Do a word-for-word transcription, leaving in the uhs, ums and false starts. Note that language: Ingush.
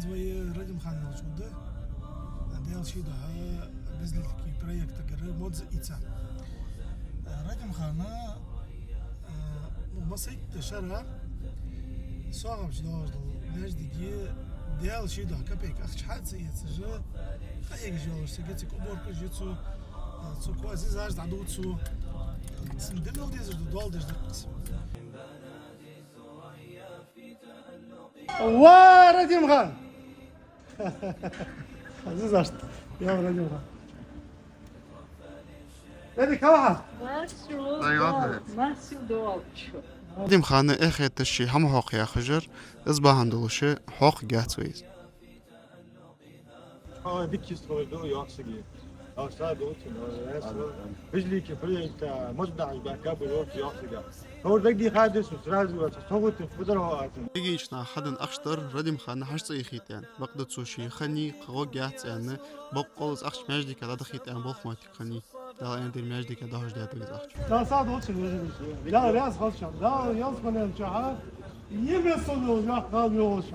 Вай Радимхана волча да, Даьла ший духьа, безлилки проектагара модз ийца. Радимхана, ну, масийтта шера сагӀапча доагӀаш дола маьждиге Даьла ший духьа капек ахча хьа а ца эцаш, къахьегаш йолаш сага цига уборкаш ю цо, цо кхоазизаш дӀаду цо. Цун динал дезаш да, доал деш да-кх из. Ва, Радимхан! Азиз ашт. Я, Радимхан. Эдик, хьо хьа? Ай, ладно. Марсил доалчу. Радимхана эхь хеташ ший хӀама хьокха яхаш яр, из бахьан долаш хьокха гӀерташ вай из. Ой, дикка йистхилар ду, йоах сага. Йоах сага ду, ой, яс. Вижлики, приехал, может, да, да, как бы, вот, йоах сага. Ховр дагадехад сона сразу, вот, ховр ту, подарок, а, ту. Дегична хьаденна ахча дар Радимхана хьаьша цӀа яхийта аьнна. Бакъда цо ший хани, кхы гӀо гӀерташ аьнна, боккъал из ахча маьждига дӀадахийта аьнна болх моттиг хани. Дала аьнна дир маьждига дӀахьош даьд из ахча. Дала сагӀа долча веза. Дала раьза хилда шоана. Дала ялсмален чу хьа, е место йолаш, йоах, гӀал йолаш.